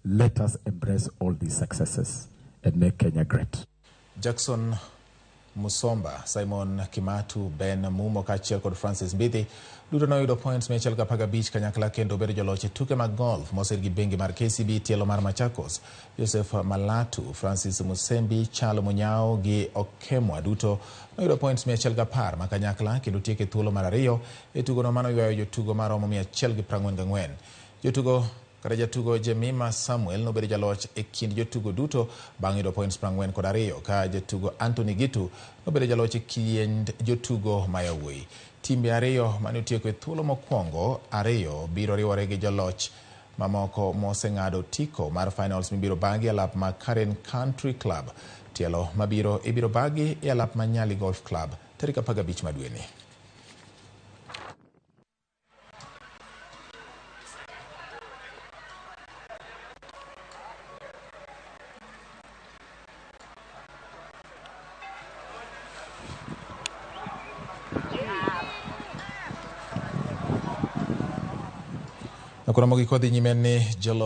Let us embrace all these successes and make Kenya great. Jackson Musomba, Simon Kimatu, Ben Mumo kaachiel kod Francis Mbithi duto noyudo points 115 kanyakla kendo bedo joloch e tuke mag golf mosir gi bengi mar KCB tielo mar Machakos. Joseph Malatu, Francis Musembi, Chalo Munyao gi Okemwa duto noyudo points 110 ma kanyakla kendo tieko e thuolo mar ariyo e tugono manoywayo jotugo maromo 144. Jotugo kata jatugo Jemima Samuel nobedo jaloch e kind jotugo duto bang' yudo points 42 ka jatugo Anthony Gitu nobedo jaloch e kind jotugo ma yawuoyi. Timbe ariyo mane otieko e thuolo mokwongo ariyo biro riwore gi joloch mamoko moseng'ado otiko mar finals mibiro bagi e alap ma Karen Country Club. Tielo mabiro ibiro bagi e alap ma Nyali Golf Club tarik 15 ma dweni. Nakoro mogik wadhi nyime ni joloch